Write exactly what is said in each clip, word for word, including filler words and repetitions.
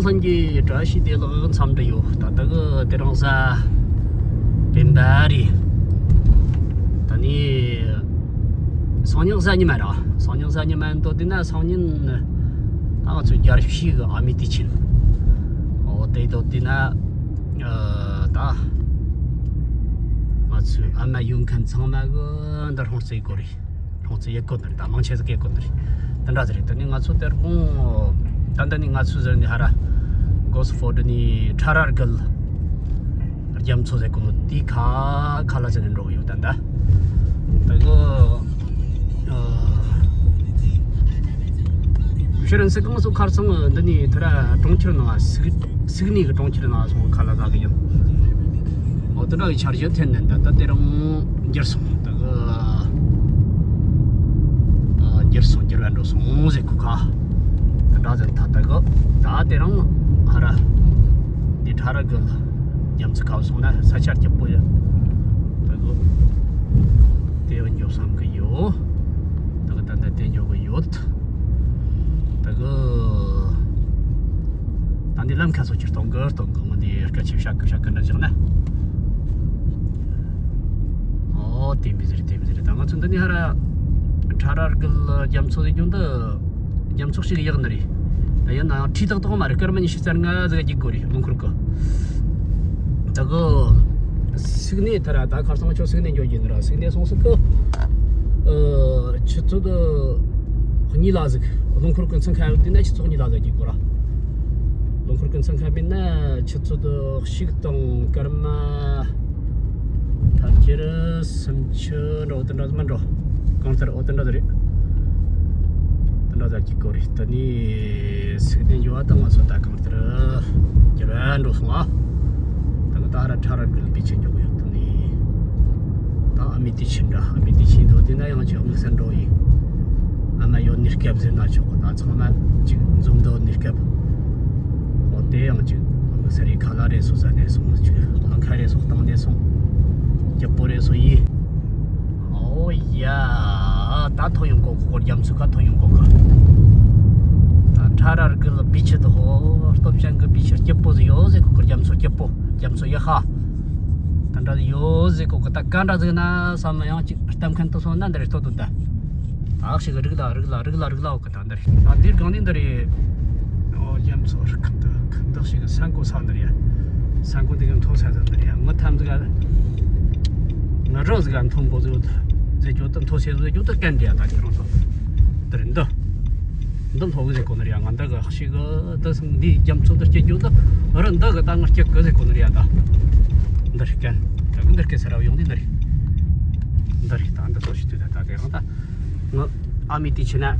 ལྷན་རྒྱས་བཀྲ་ཤིས་བདེ་ལེགས། འཚམས་འདྲི་ཡོད། ད་ལྟ་གི་དེ་རིང་གཟའ་སྤེན་པ་རེད། ད་ནི་སང་ཉིན་གཟའ་ཉི་མ་རེད། སང་ཉིན་གཟའ་ཉི་མ་འདོད་དེ་ན། སང་ཉིན་ད་ང་ཚོའི་རྒྱལ་སྤྱིའི་གི་ཨ་མའི་དུས་ཆེན། འོ་དེ་འདོད་དེ་ན། ཨ། ད་ང་ཚོའི་ཨ་མ་ཡོད་མཁན་ཚང་མ་གི་འདི་སྲུང་བརྩི་དགོས་རེད། སྲུང་བརྩི་ཡེད་དགོས་ནི་རེད། ད་མང་ཆེ་ཟིག་ཡེད་དགོས་ནི་རེད། དེ་འདྲ་ཟིག་རེད། དེ་ནི་ང་ཚོ་དེར་གོང་ད་འདི་ནི་ང་ཚོའི་ཟེར་ནི་ཧ་ར་གོ་སི་ཕོར་ཌི་ནི་ཁྲ་ར་ར་གིལ་རྒྱ་མཚོ་ཟེར་གོ་ནོ་དེའི་ཁ་ཁ་ལ་ཟེར་ནི་འགྲོ་གི་ཡོད། ད་ད་ད་གི་ཨ། ཕྱིར་རན་སི་གང་སོ་ཁར་སང་འདི་ནི་ཐ་ར་གྲོང་ཁྱེར་ནང་སིག་སིག་ནི་གི་གྲོང་ཁྱེར་ནང་སོང་ཁ་ལ་ཟ་གི་ཡིན། འོ་དེ་འདྲ་གི་འཆར་གཞི་འཐེན་ནས་ད་ལྟ་དེ་རིང་འགྱུར་སོང་། ད་གི་ཨ་འགྱུར་སོང་། འགྱུར་བ་འགྲོ་སོང་ཟེར་གོ་ཁ། དེ་འདྲ་ཟེར་ད་ད་གི་ད་དེ་རིང་ཧ་ར་འདི་ཁྲ་ར་གི་རྒྱ་མཚོ་ཁ་སོང་ན་ས་ཆ་སྐྱིད་པོ་ཡོད། ད་གི་དེ་བ་འགྱོ་བསམ་གི་ཡོད། ད་གི་ད་ལྟ་དེ་འགྱོ་གི་ཡོད། ད་གི་ད་འདི་ལམ་ཁ་སོ་ཅིག་གཏོང་གི་གཏོང་གི་ངོ་འདི་སྐད་ཆ་བཤད་གི་བཤད་གི་འདྲ་བཞག་ན། ཨོ་དེ་མི་ཟེར་དེ་མི་ཟེར། ད་ང་ཚོ་འདི་ནི་ཧ་ར་ཁྲ་ར་ར་གི་རྒྱ་མཚོ་ཟེར་རྒྱུ་འདི་རྒྱ་མཚོ་ཞིག་ཡག་ནི་རེད། ད་ཡིན་ནའང་ཁྲི་ཏག་ཏག་མ་རེད། སྐར་མ་ཉི་ཤུ་རྩ་ལྔ་ཟིག་རྒྱུག་དགོས་རེད་ལུང་ཁུར་གི། ད་གི་སིག་ནི་ཐ་ར་ད་ཁར་སང་ཆོ་སིག་ནི་འགྱོ་རྒྱུ་ནི་ར། སིག་ནི་སོང་སིག་གི་ཨ་ཆུ་ཚོད་གཉིས་ལ་ཟིག་ལུང་ཁུར་གི་མཚན་ཁ་ཡོད་དེ་ན་ཆུ་ཚོད་གཉིས་ལ་ཟིག་རྒྱུག་དགོས་ར། ལུང་ཁུར་གི་མཚན་ཁ་མིན་ན་ཆུ་ཚོད་གཅིག་དང་སྐར་མ་ཕལ་ཆེར་སུམ་ཅུ་འགྲོ་དེ་འདྲ་མི་འགྲོ། གང་ལྟར་འོ་དེ་འདྲ་རེད། དེ་འདྲ་ཟིག་རྒྱུག་དགོས་རེད། ད་ནི་སིག་ནི་འགྱོ་བ་དང་ང་ཚོ་ད་གང་ལྟར་འགྱུར་བ་འགྲོ་སོང་ཨ། ད་གི་ད་ར་ཁྲ་ར་ར་གིལ་བི་ཆེན་འགྱོ་གི་ཡོད། ད་ནི་ད་ཨ་མའི་དུས་ཆེན་འདྲ། ཨ་མའི་དུས་ཆེན་འགྲོ་དེ་ན་ཡང་ཅིག་དམིགས་བསལ་འགྲོ་ཡིན། ཨ་མ་ཡོད་ནི་སྐབས་ཟེར་ན་ཆོག་གི། ད་ཚང་མ་ཅིག་འཛོམས་འདུག་ནི་སྐབས། འོ་དེ་ཡང་ཅིག་དམིགས་བསལ་རེ་ཁ་ལ་རེ་སོ་ཟ་ནས་སོང་། ཅིག་ལང་ཁ་རེ་སོ་བཏང་ནས་སོང་། སྐྱིད་པོ་རེ་སོ་ཡིན། ཨོ་ཡ། ད་ཐོན་ཡོང་གོ་གི། རྒྱ་མཚོ་ཁ་ཐོན་ཡོང་གོ་གི། ད་ཁྲ་ར་ར་གིལ་བི་ཆི་དེ་ཧོ་སྟོབས་ཅན་གི་བི་ཆི་སྐྱིད་པོ་ཟིག་ཡོད་ཟེར་གོ་གི། རྒྱ་མཚོ་སྐྱིད་པོ། རྒྱ་མཚོ་ཡག་ཤོས་དེ་འདྲ་ཟིག་ཡོད་ཟེར་གོ་གི། ད་ག་འདྲ་ཟིག་ན་བསམ་ཡང་ཅིག་གཏམ་མཁན་དེ་སོང་ན་འདི་རེད། ལྟོས་དང་། ད་ད་ཨག་ཞིག་རིག་ལ་རིག་ལ་རིག་ལ་རིག་ལ་འོ་གི། ད་འདི་རེད། ད་འདིར་གང་ནས་འདི་རེད། ཨོ་རྒྱ་མཚོ་རི་ཁ་འདི་ཁ་འདི་ཞིག་ས་འགོ་ས་འདི་རེད། ས་འགོ་འདི་གི་མཐོ་ས་ས་འདི་རེད། ངི་ཐམ་ཟིག་ང་རོ་ཟིག་མཐོན་པོ་ཟིག་ཟེར་རྒྱུ་དེ། མཐོ་ས་ཟིག་ཟེར་རྒྱུ་དེ་གན་འདི་ཡ། ད་ཁྱེད་རང་ཚོ་འདི་རེད། འདི་འདི་ལྷོ་གི་ཟེར་གོ་ནི་རེད་ཡ། ང་འདི་གི་ཞིག་འདི་སང་འདི་རྒྱ་མཚོ་འདི་སྐྱེ་རྒྱུ་དེ་རི་འདི་གི་ད་ང་སྐྱེ་གི་ཟེར་གོ་ནི་རེད་ཡ། ད་འདི་རེད་གན། ད་གི་འདི་སྐད་ས་ར་ཡོང་འདི་འདི་རེད། འདི་རེད། ད་འདི་ཚོ་ཞིག་དུས་ད་ད་དེ་རང་ད། ང་ཨ་མའི་དུས་ཆེན་ན་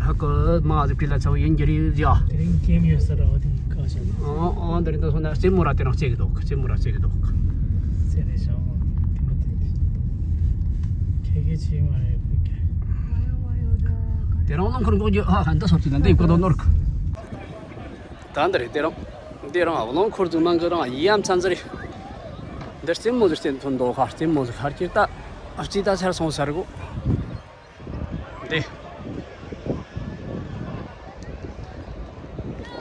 ཧ་གོ་མ་ཟིག་པི་ལ་ཚ་བོ་ཡིན་གྱི་རེད་ཡ། དེ་རིང་ཀེམ་ཡོད་ས་ར་བ་དེ་ག་ཞིག་ཨ་ཨ་འདི་རིང་ད་སོང་ན་རྩེད་མོ་ར་དེ་རང་རྩེ་གི་འདུག་རྩེད་མོ་ར་རྩེ་གི་འདུག་རྩེ་རེ་ཞང་དེ་མ་དེ་ཁེ་ཁེ་ཆེ་མ་རེད་ཁུ་ཁེ། དེ་རང་རླངས་འཁོར་འགོག་རྒྱུ་ཧ་ཧ་འདི་སོར་ཚུལ་ན་འདི་ཡི་གོ་དོ་ནོར་གི། ད་འདི་རེད། དེ་རང་འདི་རང་རླངས་འཁོར་ཚུགས་མང་གི་རང་ཡི་ཡམ་ཚན་ཟེར། འདི་རྩེད་མོ་ཟེར་རྩེད་ཐོན་འདུག་ཧ། རྩེད་མོ་ཟེར་ཧར་གྱིས་ད་ཨ་རྩེ་ད་ཚར་སོང་ཟེར་གོ། འདི།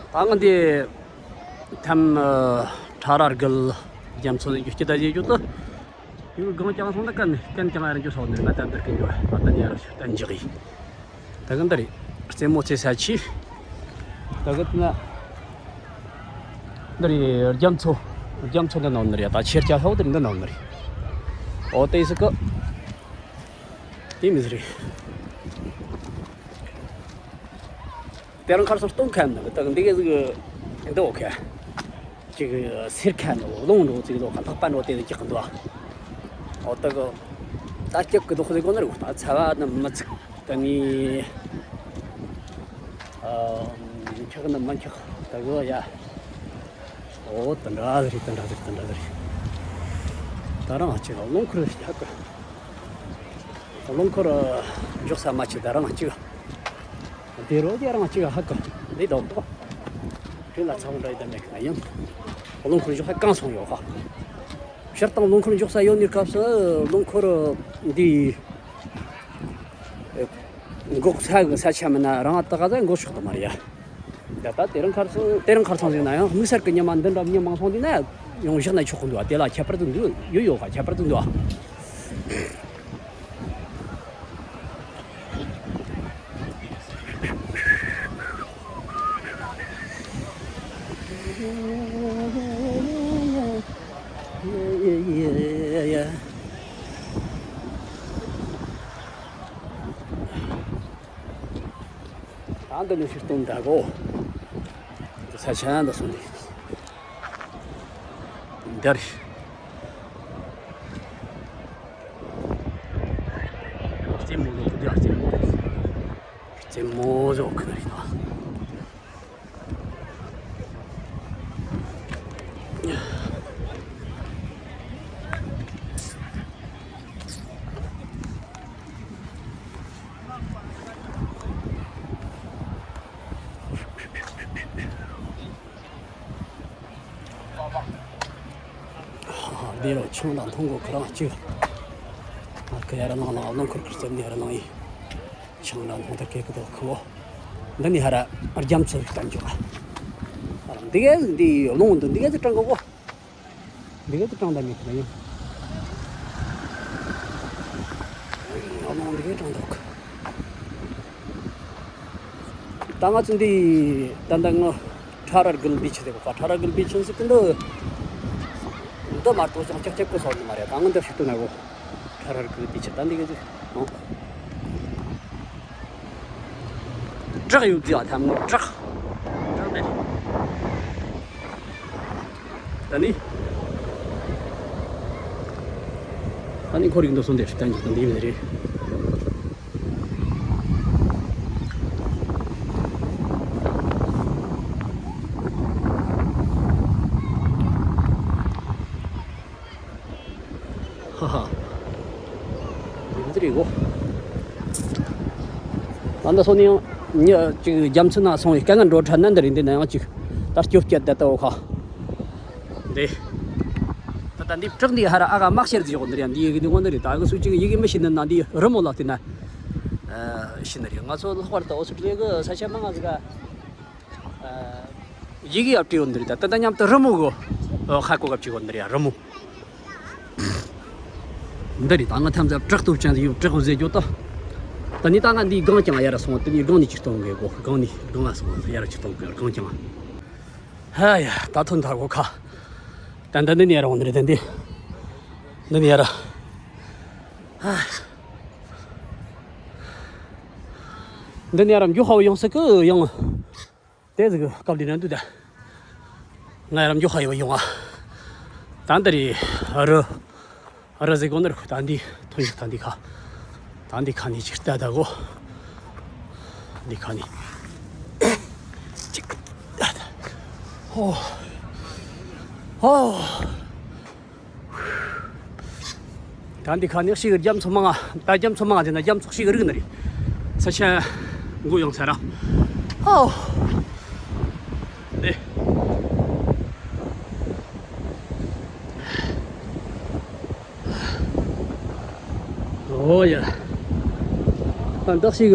ད་ང་འདི་ཐམ་ཁྲ་ར་ར་གིལ་རྒྱ་མཚོ་ཡུལ་སྐྱིད་ད་བྱེད་རྒྱུ་དུ། ཡུལ་གང་ཀྱང་སོང་ན་ཀན་ཀན་ཀྱང་ཨ་ར་འཇུ་སོང་ནི་ང་ད་འདིར་ཀན་འཇུ་བ་ད་ནི་ཨ་ར་ཤི་ད་འཇིག་ཡིན། ད་གི་འདི་རེད། རྩེད་མོ་རྩེ་ས་ཆི། ད་གི་ན་འདི་རེད། རྒྱ་མཚོ། རྒྱ་མཚོ་འདི་ནང་ནི་རེད། ད་ཆེར་ཀྱ་ཧོ་འདི་འདི་ནང་ནི་རེད། ཨོ་དེ་སི་ཀི། དེ་མི་ཟེར། དེ་རང་ཁར་སོང་སྟོན་ཁ་ནི་ད་འདི་གི་ཟིག་འདི་འོ་ཁ། ཅིག་སེར་ཁ་ནི་རླུང་འགྲོ་ཅིག་འདུག་ག་ལྷགས་པ་འགྲོ་དེ་ཅིག་འདུག་ཨོ་ད་གི་ད་སྐྱིད་གི་འདུག་ཟེར་གོ་ནི་རེད། ད་ཚ་བ་ནི་མི་ཚིག་ད་ནི་ཨ་འཁྱག་ནི་མི་འཁྱག་ད་གི་ཡ། ཨོ་དེ་འདྲ་རེད། དེ་འདྲ་རེད། དེ་འདྲ་རེད། ད་རང་ཅིག་རླངས་འཁོར་ཞིག་ཧ་གི། རླངས་འཁོར་འཇོག་ས་མ་ཆི། ད་རང་ཅིག་དེ་རོ་དེ་རང་ཅིག་ཧ་གི་ལས་དོག་པོ། དེ་ལ་ཚང་འདྲ་ཡི་ད་མེད་གི་ན་ཡང་རླངས་འཁོར་འཇོག་ས་གང་སོང་ཡོད་ཧ། སྤྱིར་བཏང་རླངས་འཁོར་འཇོག་ས་ཡོད་ནི་སྐབས་སུ་རླངས་འཁོར་འདི་འགོག་ས་གི་ས་ཆ་མིན་ན་རང་ད་ག་ས་འགོག་ཆོག་ཏུ་མ་རེད་ཡ། ད་ལྟ་དེ་རིང་ཁར་སང་དེ་རིང་ཁར་སང་ཟིག་ན་ཡང་དམིགས་བསལ་གྱི་ཉི་མ་འདི་འདྲ་མྱི་མང་སོང་དུས་ན་ཡང་བཞག་ན་ཆོག་གི་འདུག་ཨ། དེ་ལ་ཁྱད་པར་དུ་འདུག་ཡོད་ཡོད་ག་ཁྱད་པར་དུ་འདུག་ཨ། ད་འདི་ནས་ཕྱིར་གཏོང་འདྲ་གོ། འདི་ས་ཆ་འདི་སོང་འདི། འདིར། རྩེད་མོ་ཟོ་ཁུ་འདི་རྩེད་མོ། རྩེད་མོ་ཟོ་ཁུ་རེད་ན། འདི་རུ་ཆང་དང་འཐུང་གོ་ཁོ་རང་གཅིག་ཁོ་ཡར་ནང་ལ་རླངས་འཁོར་ཁུར་ཙམ་ནས་ཡར་ནང་ཡིན། ཆང་ལ་འཐུང་ད་སྐད་ཀི་དོ་ཁོ། འདི་ནི་ཧ་ར་རྒྱ་མཚོ་ཞིག་བཏང་འཇོག་འདི་གས་འདི་རླུང་འདི་འདི་གས་ཀྲང་གོ་གོ། འདི་གས་ཀྲང་ད་མི་ཁོ་ཡིན། རླུང་འདི་གས་ཀྲང་འདུག་ད་ང་ཚོ་འདི་ད་ལྟ་ང་ཁྲ་རར་གིལ་བི་ཆི་དེ་གོ་ཁྲ་རར་གིལ་བི་ཆི་ཟིག་གི་འདི་འདི་མ་གཏོགས་ཅང་ཅག་ཅག་གི་སོགས་ནི་མ་རེད། ད་ང་འདི་ཞིག་ཏུ་ན་གོ་ཁྲ་རར་གིལ་བི་ཆི་ད་འདི་གི་ཟིག་ཨོ། བྲག་ཡོད་ཀྱི་ཨ་ཐམ་ནི་བྲག་བྲག་མེད། ད་ནི། ད་ནི་ཁོར་ཡུག་འདི་སོང་དེ་ཞིག་ད་འཇིག་རྟེན་འདི་ཡིན་རེད། ཧ་ཧ། འདི་རེད་གོ། ད་འདི་སོང་ནི་ཡང་ཉི་ཅིག་རྒྱ་མཚོ་ན་སོང་བའི་དཀའ་ངལ་འགྲོ་ཁྲ་ནན་འདི་རེད། འདི་ན་ཡང་ཅིག་ད་སྐྱོབ་སྐྱབས་ད་ལྟ་འོ་ཁ། འདི། ད་ལྟ་འདི་བྲག་འདི་ཧ་ར་ཨ་ག་དམག་ཤར་ཟིག་ཡོད་འདི་རེད། འདི་ཡི་གེ་འདི་དངོས་འདི་རེད། ད་གི་སུ་ཅིག་ཡི་གེ་མི་ཤེས་ནི་ན་འདི་རི་མོ་ལ་བལྟས་ན། ཨ་ཤེས་ནི་རེད། ང་ཚོ་ལྷག་པར་དུ་ཨོ་སི་ཀྲི་ལི་ཡ་གི་ས་ཆ་མང་ང་ཟིག་ག་ཨ་ཡི་གེ་ཡར་བྲིས་ཡོད་འདི་རེད། ད་ད་ལྟ་མཉམ་དུ་རི་མོ་གི་ཨ་ཁ་གོ་སྐབས་ཅིག་ཡོད་འདི་རེད། རི་མོ་འདི་རེད། ད་ང་ཐམས་ཅད་བྲག་ཏུ་ཅན་ཟིག་ཡོད། བྲག་ཟེར་རྒྱུ་ད། ད་ནི་ད་ང་འདི་སྒང་རྐྱང་ཡར་སོང་། དེ་ནི་སྒང་ནས་ཅིག་གཏོང་གི་གོ། སྒང་ནས་སྒང་ལ་སོང་ཡར་ཅིག་གཏོང་གི་སྒང་རྐྱང་། ཧ་ཡ་ད་ཐོན་ཐར་གོ་ཁ། ད་འདི་འདི་ནས་ཡར་འོང་ནི་རེད། ད་འདི་འདི་ནས་ཡར། ཧ། འདི་ནས་ཡར་མགྱོགས་ཁ་བོ་ཡོང་སྲིད་གི་ཡང་། དེ་ཟིག་གི་སྐབས་འདི་ན་འདུག་ད། ང་ཡར་མགྱོགས་ཁ་ཡོད་ཡོང་ཨ། ད་འདི་རེད་རི། རི་ཟིག་གོ་ནི་རེད། ད་འདི་ཐོན་ཡོད། ད་འདི་ཁ། ད་འདི་ཁ་ནས་ཅིག་ལྟ་ད་གོ། འདི་ཁ་ནས། ཅིག་ལྟ་ད། ཧོ། ཧོ། ད་འདི་ཁ་ནས་ཤིག་རྒྱ་མཚོ་མང་ང་། ད་རྒྱ་མཚོ་མང་ང་ཟེར་ན་རྒྱ་མཚོ་ཤིག་རིག་ནི་རེད། ས་ཆ་མགོ་ཡོང་ཚར་ར། ཨོ། འདི། ཨོ་ཡ། ད་འདི་ཤིག་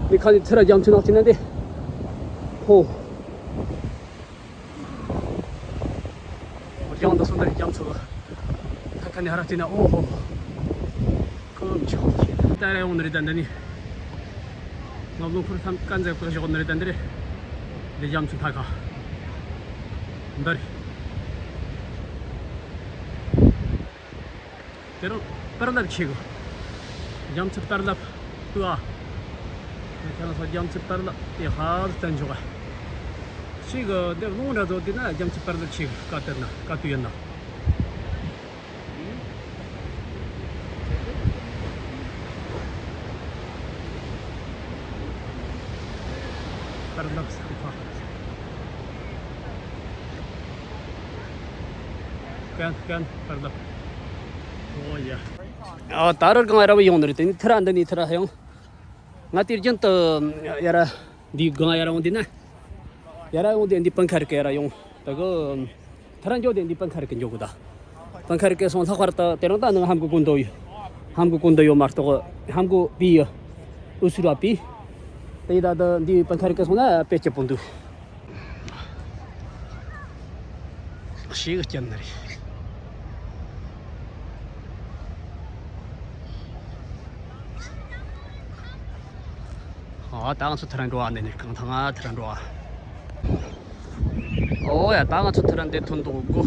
འདི་ཁ་ནས་ཚུར་རྒྱ་མཚོ་ནང་ཕྱིན་ན་འདི། ཧོ། རྒྱང་འདི་སོང་ད་རྒྱ་མཚོ་གི་ཐད་ཀ་ནས་ཧ་ར་བལྟས་ན་ཨོ་ཧོ། ཀོ་མཆོག་ད་ར་ཡོང་ནི་རེད། ད་འདི་ནི་ང་བློ་འཁོར་ཐམ་ཀ་འཛེག་པ་བཞག་ནི་རེད། ད་འདི་རེད། འདི་རྒྱ་མཚོ་ཐད་ཀ་འདི་རེད། དེ་རུ་པར་ལབ་ཆེ་གི། རྒྱ་མཚོ་པར་ལབ་ཏུ་ཨ། ཁྱེད་རང་ཚོ་རྒྱ་མཚོ་པར་ལབ་དེ་ཧ་ཟི་བསྟན་འཇོག་ཨ། ཆེ་གི་འདི་རླུང་འདྲ་ཚོ་དེ་ན་རྒྱ་མཚོ་པར་ལབ་ཆེ་གི། ཀ་དེར་ན་ཀ་དུ་ཡོད་ན། པར་ལབ་ས་ཁ། ཀན་ཀན་པར་ལབ། ཨོ་ཡ། ཨ་ད་རུ་གང་ཡར་བ་ཡོང་ནི་རེད། དེ་ནི་ཐི་ར་འདི་ནི་ཐི་ར་ཡོང་། ང་དེ་རྒྱུན་དུ་ཡར་འདི་གང་ཡར་འོང་དེ་ན། ཡར་འོང་དེ་འདི་པང་ཁ་རིག་ཡར་ཡོང་། ད་གི་ཐི་ར་འཇོག་དེ་འདི་པང་ཁ་རིག་འཇོག་གི་ད། པང་ཁ་རིག་སོང་ལྷག་པར་དུ་དེ་རིང་ད་ནི་ཧམ་གི་ཀུན་ཏུ་ཡོད། ཧམ་གི་ཀུན་ཏུ་ཡོད་མ་གཏོགས་ཧམ་གི་པི་ཡི་ཨུ་སུ་ར་པི། དེ་ཡི་ད་ལྟ་འདིའི་པང་ཁ་རི་ཀ་སོང་ན་དཔེ་སྐྱིད་པོ་འདུག་ཞེ་གི་སྐྱིད་ནི་རེད། ཨོ་ད་ང་ཚོ་ཐི་རན་འགྲོ་བ། འདི་ནས་རྐང་ཐང་ང་ཐི་རན་འགྲོ་བ། ཨོ་ཡ་ད་ང་ཚོ་ཐི་རན་འདི་ཐོན་འདུག་གོ།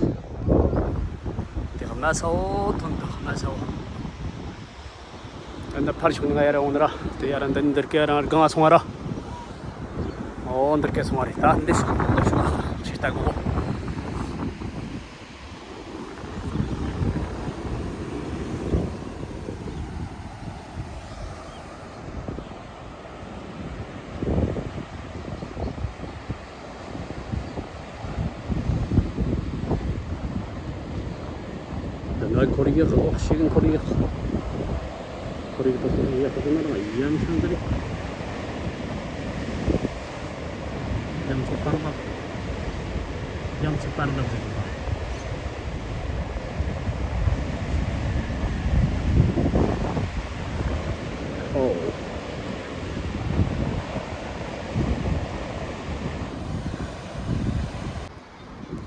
དེ་ཧ་མ་སའོ་ཐོན་འདུག་ཧ་མ་སའོ། ད་ཕར་ཕྱོགས་ནས་ང་ཡར་འོང་ན་ར། དེ་ཡར་འདི་འདིར་ཀ་རང་སྒང་སོང་བ་ར། ཨོ་འདིར་ཀ་སོང་བ་རེད། ད་འདི་ཕྱོགས་འདི་ཕྱོགས་ཅིག་ལྟ་གོ། འདི་ན་ཁོར་ཡུག་ལོག་ཤིག་ཁོར་ཡུག་ཁོར་ཡུག་ཏུ་ཡག་པོ་ན་རང་ཡ་མཚན་དེ་རེད། རྒྱ་མཚོ་པར་ལབ། རྒྱ་མཚོ་པར་ལབ་ཟེར་གི་པ། ཨོ།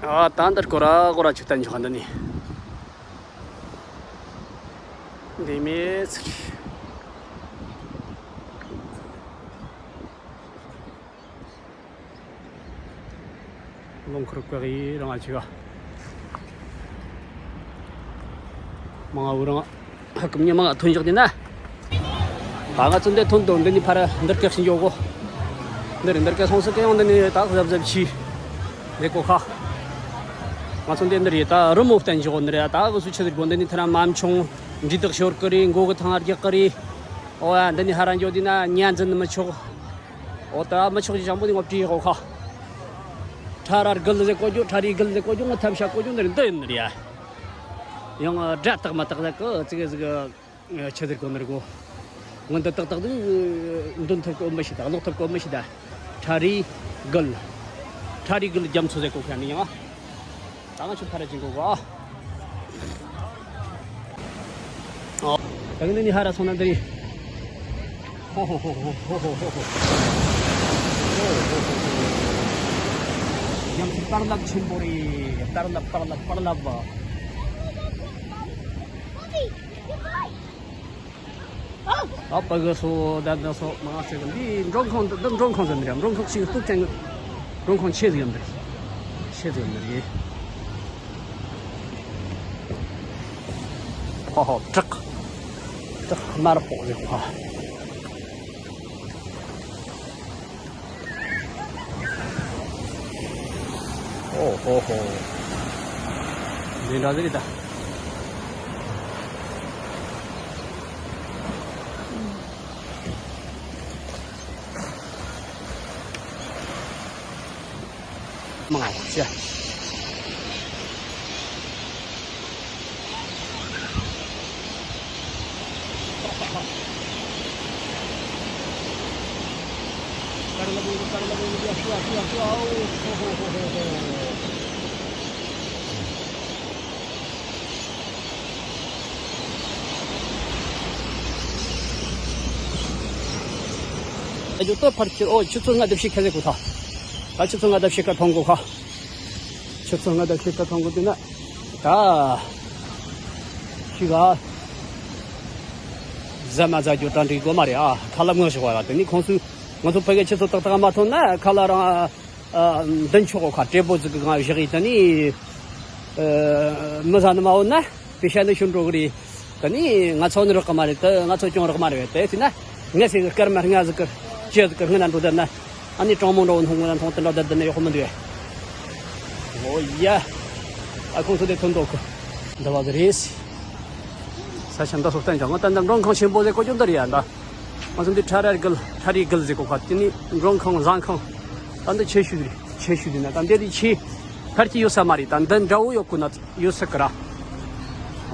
ཨ་ད་འདིར་སྐོར་ར་སྐོར་ར་ཆུ་བཏང་ཆོག་འདི་ནི། འདི་མེད་ཚུལ། རླངས་འཁོར་བཀག་ཡིན་རང་ཨ་ཆི་ག་མང་ཨུ་རང་ཧ་ཀུམ་ཉི་མ་ཐོན་འཇོག་དེ་ན། ད་ང་ཚོ་འདི་ཐོན་དོ་འདི་ནི་ཕར་འདིར་སྐད་ཤིང་འཇོག་གོ། འདིར་འདིར་སྐད་སོང་སི་སྐད་ཡོང་འདི་ནི་ད་གཟབ་གཟབ་ཆི། འདི་གོ་ཁ། ང་ཚོ་འདི་འདིར་ཡི་ད་རི་མོ་བསྟན་འཇོག་འདིར་ཡ་ད་གི་སུ་ཆི་ཟིག་གོ་འདི་ནི་ཐ་ར་མམ་ཆུང་། འབྲི་དག་ཤོར་གི་རེད། མགོ་གི་ཐང་རྒྱག་གི་རེད། ཨོ་ཡ་འདི་ནི་ཧ་ར་འཇོག་དེ་ན་ཉན་འཛིན་ནི་མི་ཆོག་ཨོ་ད་མི་ཆོག་ཅི་ཅང་པོ་དེ་ངོ་བྲིས་ཡོད་ཁ། ཁྲ་རར་གིལ་ཟེར་གོ་རྒྱུ། ཁྲ་རི་གིལ་ཟེར་གོ་རྒྱུ། ང་ཐབས་ཤ་གོ་རྒྱུ་འདིར་འདི་ཡིན་ནི་རེད་ཡ། ཡང་སྒྲ་དག་མ་དག་ཟེར་གི་ཙི་གི་ཟིག་ཆི་ཟེར་གོ་ནི་རེད་གོ། ང་འདི་ཏག་ཏག་འདི་འདོན་ཐུབ་གོ་མི་ཤེས་ད། ཀློག་ཐུབ་གོ་མི་ཤེས་ད། ཁྲ་རི་གིལ། ཁྲ་རི་གིལ་རྒྱ་མཚོ་ཟེར་གོ་ཁ་ནི་ཡང་། ད་ང་ཆུ་ཕ་ར་ཅིག་འགོ་གོ། ཨོ། ད་གི་ནི་ཧ་ར་སོང་ན་འདི་རེད། ཧོ་ཧོ། ཡང་ཅིག་པར་ལབ་ཆེན་པོ་རེད། པར་ལབ་པར་ལབ་པར་ལབ་བ། ཨ་ཕ་གི་སོ་ད་ད་སོ་མ་ཟེར་གི་འདི་མགྲོན་ཁང་འདི་མགྲོན་ཁང་ཟེར་ནི་རེད། མགྲོན་ཁང་ཞིག་སྟུག་ཅན་གི་མགྲོན་ཁང་ཆེ་ཟིག་ཡོད་འདི་རེད། ཆེ་ཟིག་ཡོད་འདི་རེད། ཧོ་ཧོ། བྲག་བྲག་དམར་པོ་རེད་པ། ཨོ་ཧོ་ཧོ། འདི་འདྲ་ཟིག་རེད་ད། མང་ཤ། ཨ་ཇོ་ཏོ་ཕར་ཁྱེར། ཨོ་ཆུ་ཚོད་ལྔ་བརྒྱད་ཞིག་ཁ་ཟེར་གོ་ཐ། ད་ཆུ་ཚོད་ལྔ་བརྒྱད་ཞིག་ཁ་ཐོན་གོ་ཁ། ཆུ་ཚོད་ལྔ་བརྒྱད་ཞིག་ཁ་ཐོན་གོ་དུས་ན། ད་ཤི་ག་ཟ་མ་ཟ་རྒྱུ་གྲ་འགྲིག་གོ་མ་རེད་ཨ། ཁ་ལབ་ངོ་ཞིག་བ་ར། དེ་ནི་ཁོང་ཚོས་ང་ཚོ་ཕ་གི་ཆུ་ཚོད་ཏག་ཏག་མ་ཐོན་ན་ཁ་ལ་རང་། ཨ། མདུན་ཕྱོགས་ཁ་བགྲེས་པོ་ཟིག་གི་ང་བཞག་ཡིན་ད་ནི། ཨ། མི་ཟ་ནི་མ་འོ་ན་པེ་ཤ་ནི་ཤུན་འགྲོ་གི་རེད། ད་ནི་ང་ཚོ་ནི་རག་གི་མ་རེད། ད་ང་ཚོ་ཅུང་རག་མ་རེད། དེ་ཟེར་ན་ངས་ཟེར་གི་སྐར་མ་ལྔ་ཟིག་གི་ཅི་ཟིག་གི་སྔོན་ན་འགྲོ་བསྡད་ན། ཨ་ནི་གྲང་མོ་འགྲོ་འཐུང་གི་ན་འཐུང་དེ་འདྲ་བསྡད་བསྡད་ན་ཡག་པོ་མི་འདུག་ཨེ། འོ་ཡ། ཨ་ཁོང་ཚོ་དེ་ཐོན་འདུག་གི། འདི་བ་གི་རེད། ས་ཆ་འདི་སོགས་བསྟན་ཀྱང་ང་ད་འདི་མགྲོན་ཁང་ཆེན་པོ་ཟེར་གོ་རྒྱུ་འདི་རེད་ཡ། འདི་ང་ཚོ་འདི་ཁྲ་ར་གིལ་ཁྲ་རི་གིལ་ཟེར་གོ་ཁ། དེ་ནི་མགྲོན་ཁང་བཟའ་ཁང་། ད་འདི་ཆེ་ཤོས་རེད། ཆེ་ཤོས་རེད་ན་ད་འདི་རེད་ཆེ། ཕལ་གྱི་ཡོད་ས་མ་རེད། ད་འདི་འདྲ་བོ་ཡོད་གོ་ན་ཡོད་ས་གི་ར།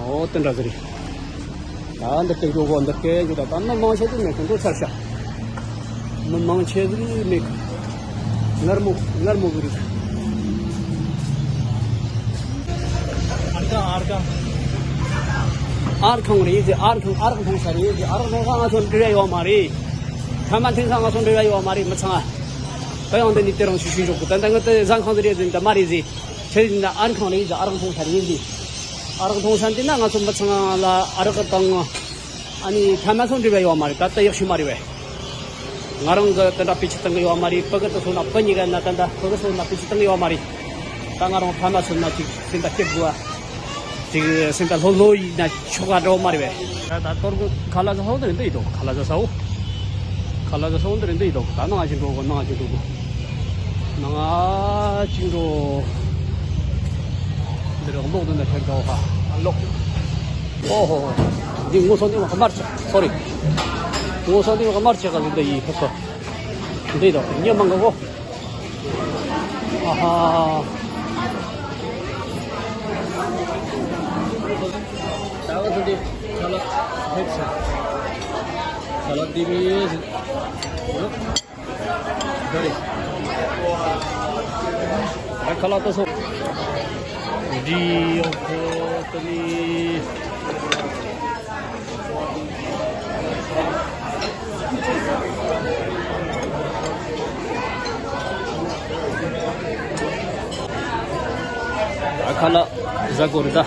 ཨོ་དེ་འདྲ་ཟིག་རེད། ད་འདི་སྐད་འགྲོ་གོ། འདི་སྐད་འགྲོ། ད་ད་མི་མང་ཆེ་ཟིག་མེད་གི། འགྲོ་ཚར་ཤག་མི་མང་ཆེ་ཟིག་མེད་གི། མངར་མོ་མངར་མོ་གི་རེད། ཨར་ཁང་ཨར་ཁང་། ཨར་ཁང་རེད་ཟེར། ཨར་ཁང་ཨར་ཁང་ས་རེད་ཟེར། ཨར་ཁང་ང་ཚོ་འབྲི་ར་ཡོད་མ་རེད། ཕ་མ་འཐེན་ས་ང་ཚོ་འབྲེལ་བ་ཡོད་མ་རེད། མི་ཚང་ཨ། ད་ཡང་འདི་ནི་དེ་རང་ཞུ་ཞུ་འཇོག་གི། ད་ལྟ་ང་ད་ཟ་ཁང་དེ་རེད་ཟིན། ད་མ་རེད་ཟིན། ཁྱེད་ཡིན་ན་ཨན་ཁང་རེད་ཟིན། ཨ་རག་འཐུང་ས་རེད་ཟིན། ཨ་རག་འཐུང་ས་འདི་ན་ང་ཚོ་མི་ཚང་ལ་ཨ་རག་དང་ཨ་ནི་ཕ་མ་ཚོ་འབྲེལ་བ་ཡོད་མ་རེད། ད་ལྟ་ཡག་ཤོས་མ་རེད་བས། ང་རང་གི་དེ་འདྲ་སྤུས་ཚད་བཏང་གི་ཡོད་མ་རེད། ཕ་གི་དེ་སོང་ན་ཕ་གཉིས་ཀ་ན་ད་ལྟ་ཕ་གི་སོང་ན་སྤུས་ཚད་བཏང་གི་ཡོད་མ་རེད། ད་ང་རང་ཕ་མ་སོང་ན་ཅིག་སེམས་པ་སྐྱིད་དགོས་ཨ། ཅིག་སེམས་པ་ལྷོད་ལྷོད་ཡིན་ན་ཆོག་ག་འགྲོ་མ་རེད་བས། ད་ད་གཏོར་གོ་ཁ་ལག་ཟ་ས་འོ་དེ་རེད་འདི་ཡིན་འགྲོ། ཁ་ལག་ཟ་ས་འོ། ཁ་ལག་ཟ་ས་འོ་དེ་རེད་འདི་ཡིན་འགྲོ། ད་ནང་ཞིག་འགྲོ་གོ། ནང་ཞིག་འགྲོ་གོ། ནང་ཞིག་འགྲོ། འདི་རེད། གློག་འདི་ནས་ཕེབས་འགྲོ་ཧ། གློག་ཨོ་ཧོ་ཧོ། འདི་ངོ་སོ་འདི་མ་དམར་ཆེ། སོ་རི། ངོ་སོ་འདི་མ་དམར་ཆེ་ག་ལི་འདི་ཡིན་ཕེབས་སོ། འདི་དང་ཉེ་མང་ག་གོ། ཨ་ཧ། ད་ག་ཚོད་འདི་ཁ་ལག་ཕེབས་སོང་། ཁ་ལག་འདི་མི་འདི་རེད། ད་ཁ་ལག་ལྟ་སོང་། འདི་ཡོང་ཁོ་ད་ནི། ཨ་ཁ་ལག་ཟ་དགོས་རེད་ད།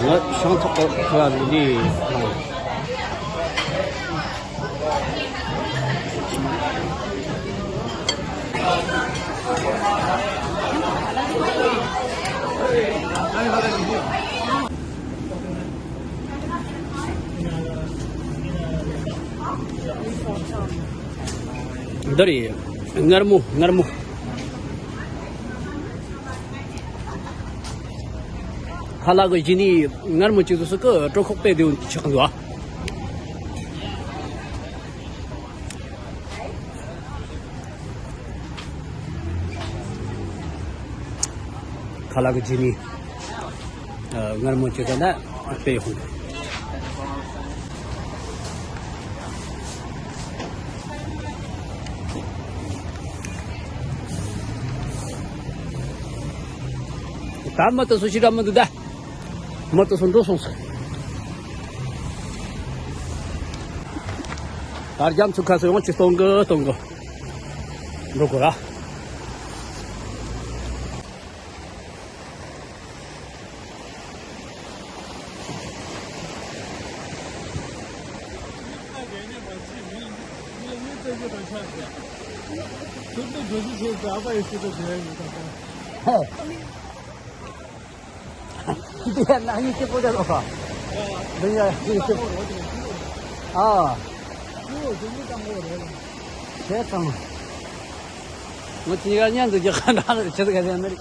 ང་ཤང་ཐོག་གི་ཁ་ལག་འདི་འདི། འདི་རེད། མངར་མོ། མངར་མོ། ཁ་ལག་གི་གཞི་ནས་མངར་མོ་གཅིག་ཏུ་སུ་གི་དྲོད་ཁོག་དཔེ་བདེ་བོ་ཆགས་འདུག་ཨ། ཁ་ལག་གི་གཞི་ནས་མངར་མོ་གཅིག་ཏུ་ན་དཔེ་ཧུང་། ད་མ་ཏོ་སུ་ཞིག་ར་མི་འདུག་ད། མ་ཏོ་སུ་འགྲོ་སོང་ཟེར། ད་རྒྱ་མཚོ་ཁ་སོ་ཡོང་ཅི་གཏོང་གི་གཏོང་གི་འགྲོ་དགོས་ར། འདི་ཡང་ནག་ཉེས་སྐྱིད་པོ་རེད་ལོ། འདི་ཡང་ཉེས་སྐྱིད་པོ། ཨ། བྱས་ཙང་། ངོ་ཅི་ཡང་ཉན་དུ་རྒྱག་ག་འདྲ་ལ་བྱེད་ག་ཟེར་ནི་རེད།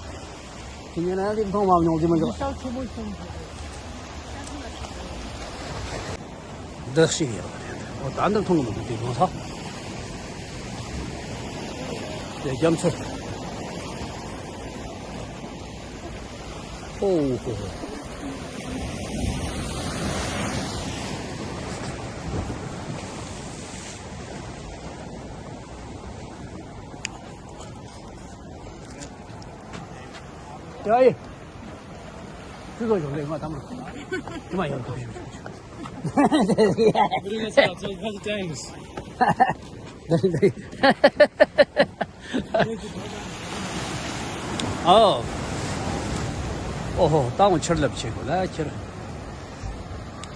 ཁྱེད་ཉན་ན་ལེབ་མཐོང་མ་མྱོང་གི་མི་འདུག་འདི་ཞིག་ཡོད་རེད། འོ་ད་འདི་མཐོང་གི་མི་འདུག་དེ་གང་ས། དེ་རྒྱ་མཚོ། ཨོ་ཧོ་ཧོ། ཡ་ཡེ། ཅི་ཚོ་ཡོང་ལེ་ང་དམ་རུ། ཅི་མ་ཡོང་ཐུབ་ཡོང་ཐུབ་ཅི། Bring us out, so how's the tanks? ཨོ། ཨོ་ཧོ། ད་འོ་ཆར་ལབ་བྱེད་དགོས་ལ་ཁྱེར།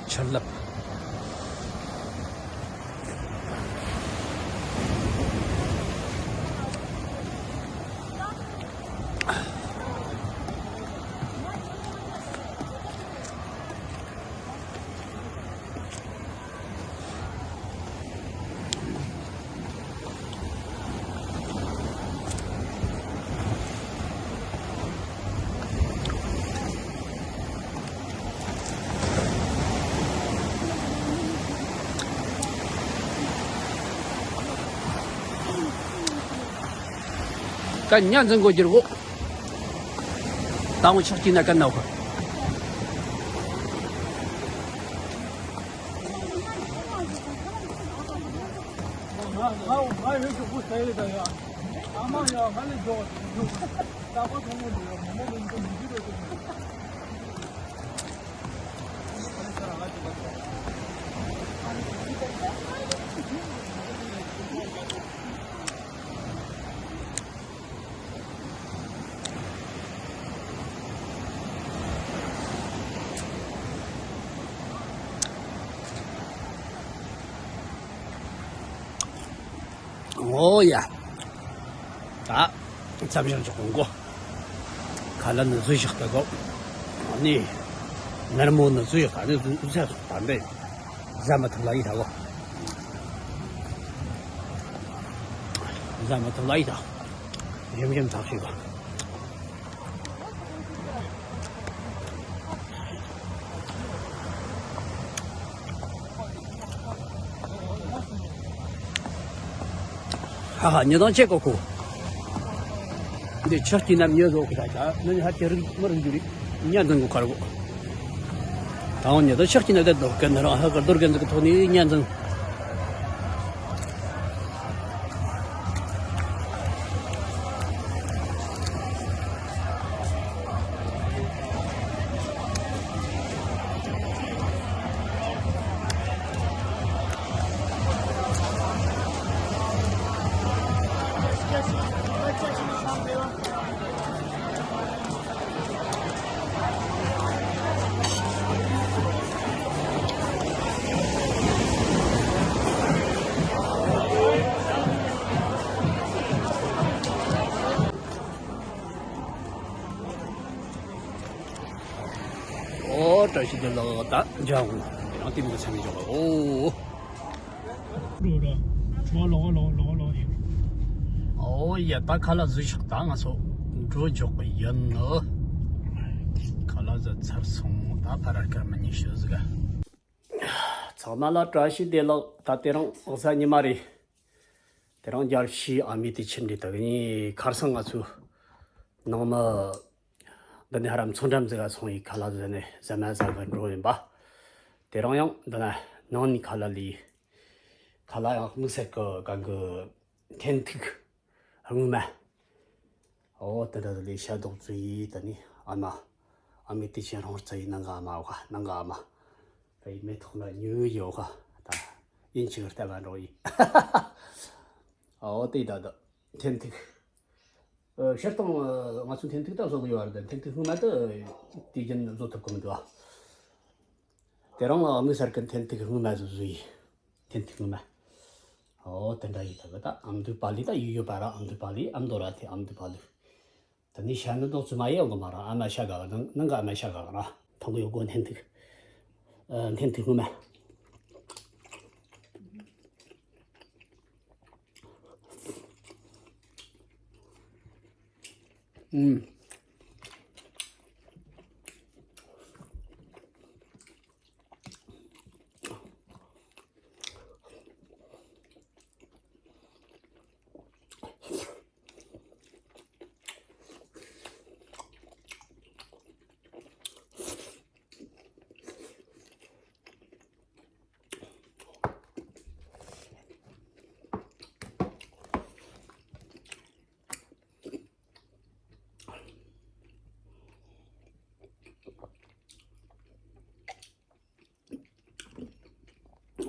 ཆར་ལབ། ཀ་ཉ་འཛིན་གོ་རྒྱུར་གོ། ད་འོ་ཆག་ཅིག་ན་ཀ་ན་བ། ང་ང་ང་ཡོད་ཀྱི་བུ་ཟེར་ཡོད་ད་ཡ། ཨ་མ་ཡ་ང་ལས་འགྲོ་བ་ཞིག་འགྲོ། ད་པ་ཐོང་མོ་འདུག་ཡ། མོ་མོ་ལ་འདི་མི་འགྱུར་རོ་ཞིག་འདུག་ཨ་ནི་ཁ་ར་ང་ཅིག་པ་ཐོང་། ཨོ་ཡ། ད་མཚམས་བཞག་འཇོག་གོ། ཁ་ལ་ནི་བཟོས་བཞག་ད་གོ། ཨ་ནི་ནར་མོ་ནི་བཟོས་བཞག་ད་ནི་བཟོས་བཞག་ད་འདི་ཟ་མ་ཐུབ་ལ་ཡི་ད་གོ། ཟ་མ་ཐུབ་ལ་ཡི་ད། ཞིམ་ཞིམ་ཐག་ཞིག་གོ། ཧ་ཧ། ཉི་དང་ཆེ་གོ་ཁོ། འདི་ཆག་གི་ནམ་ཉོ་ཟོ་གི་ད་ཆ་ནི་ཧ་ཅི་རིག་མི་རིག་འགྱུར་རིག་ཉ་འཛིན་གོ་ཁར་གོ། ད་འོ་ཉི་དང་ཆག་གི་ན་ད་དོ་གན་རང་ཧ་གར་དོར་གན་ཟིག་གི་ཐོག་ནི་ཉ་འཛིན། ཨོ་བཀྲ་ཤིས་བདེ་ལེགས། ད་འཇང་ཡང་ཏིམ་གི་ཚན་འཇོག་ཨོ། ལོ་ལོ་ལོ་ལོ་ལོ་ཡོད། ཨོ་ཡ། ད་ཁ་ལག་བཟོས་ཤག་ད་ང་ཚོ་འགྲོ་འཇོག་གི་ཡིན་ནོ། ཁ་ལག་བཟོས་ཚར་སོང་། ད་ཕ་ར་སྐར་མ་ཉི་ཤུ་ཟིག་ག་ཚང་མ་ལ་བཀྲ་ཤིས་བདེ་ལེགས། ད་དེ་རིང་གཟའ་ཉི་མ་རེད། དེ་རིང་རྒྱལ་སྤྱིའི་ཨ་མའི་དུས་ཆེན་རེད། ད་ངས་ཁར་སང་ང་ཚོའི་ནང་མི་འདི་ནས་ཧ་རམ་ཚོང་འགྲམ་ཟིག་ག་སོང་ཡི་ཁ་ལག་ཟོས་ནས་ཟ་མ་ཟ་གི་འགྲོ་ཡིན་པ། དེ་རིང་ཡང་འདི་ན་ནང་ནས་ཁ་ལག་ལས། ཁ་ལག་ཡང་དམིགས་བསལ་གི་གང་གི་འཐེན་ཐིག་སྔོན་མ། ཨོ་དེ་འདྲ་ལས་ཤ་རྡོག་བཙོས་ཡི། ད་ནི་ཨ་མ། ཨ་མའི་དུས་ཆེན་རོང་རྩ་ཡི་ནང་གི་ཨ་མ་བ་ནང་གི་ཨ་མ། ད་ཡི་མེ་ཐོག་ལ་ཉོ་ཡི་ཡོད་ག་ད་ཡིན་ཆི་གི་ལྟ་བ་འགྲོ་ཡི། ཨོ་དེ་ད་ད་འཐེན་ཐིག་ཨ་སྤྱིར་བཏང་ང་ཚོ་འཐེན་ཐིག་ད་བཟོ་གི་ཡོད་རེད། འཐེན་ཐིག་སྔོན་མ་ད་དུས་རྒྱུན་བཟོ་ཐུབ་གི་མི་འདུག་ཨ། དེ་རིང་ལ་དམིགས་བསལ་གི་འཐེན་ཐིག་སྔོན་མ་བཟོ་བཟོ་ཡི། འཐེན་ཐིག་སྔོན་མ། ཨོ་དེ་འདྲ་ཡི་ད་གི་ད་ཨ་མདོའི་པ་ལི་ད་ཡོད་ཡོད་པ་ར། ཨ་མདོའི་པ་ལི་ཨ་མདོ་ར་དེ་ཨ་མདོའི་པ་ལི། ད་ནི་ཤ་ནི་རྡོག་ཙི་མ་ཡེ་འོང་གི་མ་ར། ཨ་མ་ཤ་ག་ག་ནང་ནང་གི་ཨ་མ་ཤ་ག་ག་ར་ཐང་གི་ཡོད་གོ། འཐེན་ཐིག་ཨ་འཐེན་ཐིག་སྔོན་མ། ཨུམ།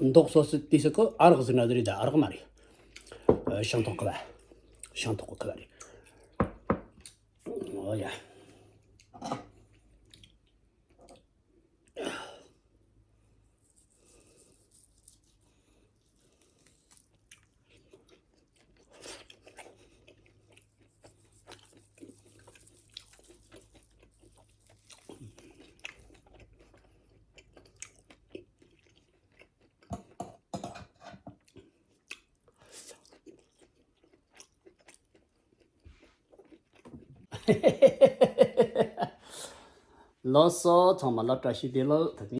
མདོག་སོ་སོ་དེ་སུ་གོ། ཨ་རག་ཟེར་ན་དེ་རེད། ད་ཨ་རག་མ་རེད། ཨ་ཤིང་ཏོག་ཁུ་བ། ཤིང་ཏོག་ཁུ་བ་རེད། ཨོ་ཡ། ལགས་སོ། ཚང་མ་ལ་བཀྲ་ཤིས་བདེ་ལེགས། ད་ནི།